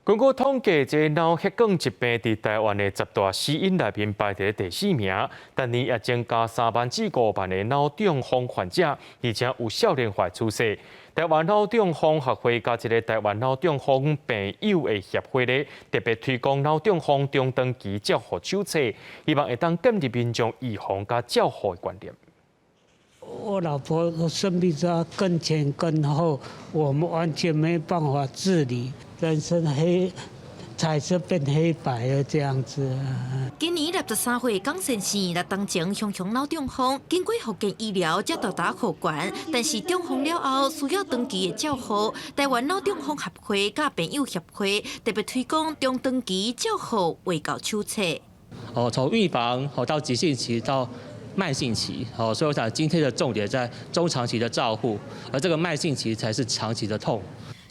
根據統計，這腦血管疾病佇台灣的十大死因內面排佇第四名，逐年也增加3萬至5萬个腦中風患者，而且有少年化趨勢。台灣腦中風學會佮這个台灣腦中風病友的協會咧，特別推廣腦中風中長期照護手冊，希望會當建立民眾預防佮照護的觀念。我老婆生病之後更前更後，我們完全沒辦法自理，人生黑彩色變黑白了這樣子。今年63歲江先生來當前雄雄腦中風，經過復健醫療才到達復原，但是中風了後需要長期的照護。台灣腦中風學會佮病友協會特別推廣中長期照護衛教手冊。哦，從預防哦到急性期到慢性期，好，所以我想今天的重點在中長期的照護，而這個慢性期才是長期的痛。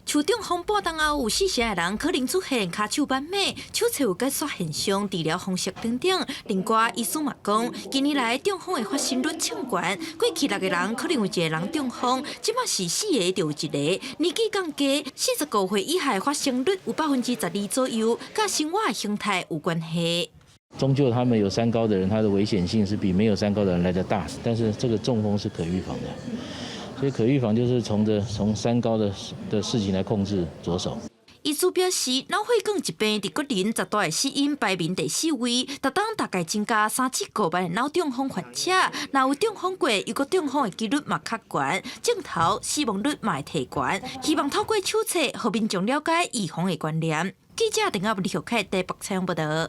像中風半冬後有四成的人可能出現跤手挽馬、手冊有解說現象、治療方式等等。另外，醫師嘛講，近年來中風的發生率衝懸，過去六個人可能有一個人中風，這馬是四個就有一個。年紀降低，45歲以下發生率有12%左右，佮生活形態有關係。終究他們有三高的人，他的危險性是比沒有三高的人來得大。但是這個中風是可預防的，所以可預防就是從三高的事情來控制着手。醫師表示，腦血管疾病佇國人十大的死因排名第四位，逐冬大概增加3至5萬的腦中風患者。若有中風過，又閣中風的幾率嘛較懸，症頭死亡率嘛會提懸。希望透過手冊，予民眾了解預防的觀念。記者鄧阿文、李小凱台北採訪報道。